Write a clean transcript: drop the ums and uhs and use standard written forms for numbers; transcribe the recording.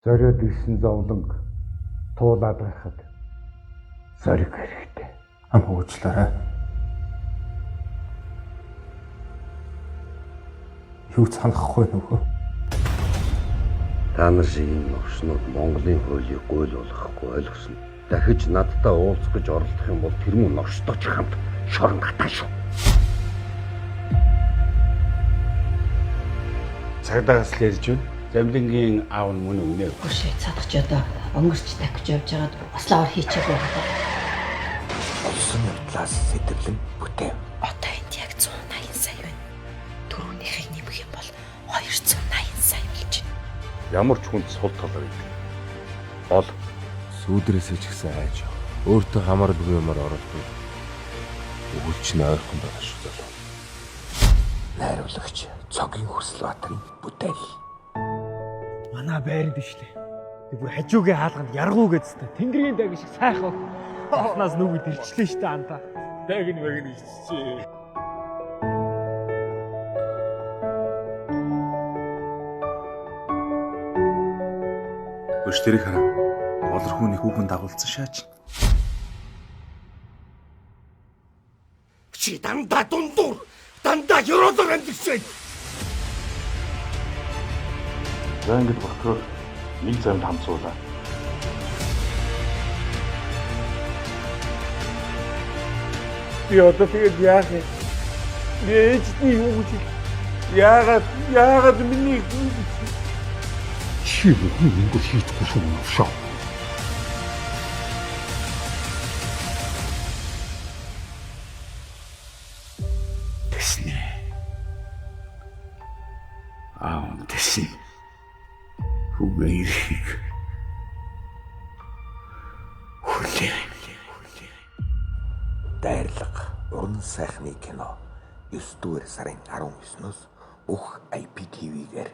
Зориод ирсэн зовлонг туулаад байхад зориг хэрэгтэй. Ам хөөчлөөрэй. Юу санахгүй нөгөө. Та нар шиг энэ новшнууд Монголын хуулийг гуйл болгохгүй ойлгосон. Дахиж надтай уулзах гэж оролдох юм бол тэр мөн новштой ч хамт шорон татаа шүү. Цагдаагаас л ярьж байна. Замлингийн аав нь мөн өгнө. Хөшөө цадах ч одоо өнгөрч тавих гэж явж байгаад ослоор хийчихээ байгаа. Олсон явдлаас сэтгэлэн бүтээв. Одоо энд яг 180 сая байна. Түрүүнийхийг нэмэх юм бол 280 сая болж байна. Ямар ч хүнд сул тал байдаг. Ол Сүүдрээсээ ч гэсэн айж. Өөртөө хамааралгүй юмар оролдоо. Өгүүлч нь ойрхон байгаа шүү залуу. Найруулагч Цогийн Хүсэлбаатарын бүтээл. Манай байранд ишлээ. Тэг бүр хажуугийн хаалганд яргуу гэдсэн. Тэнгэрийн даг шиг сайхан. Эхнээс нүгэд ирчлээ штэ андаа. Даг нь мэг нь иччихээ. Өш тэрийг хараа. Болор хүүний хүүхэн дагуулсан шаач. Чи дандаа дундуур, дандаа ёроолоор амьдэрсэн. За ингэж прокурор нэг замд хамцуулаа. Би одоо тэгээд яах юм? Би ээжний юу гэж хэл- Яагаад миний Чи бүхэн ингэж хийхгүй шүү новшоо. Тэснэ. Аав нь тэснэ. Хүүгээ ирэхийг хүлээ. Дайрлага уран сайхны кино 9 дугаар сарын 19-ноос бүх IPTV-гээр.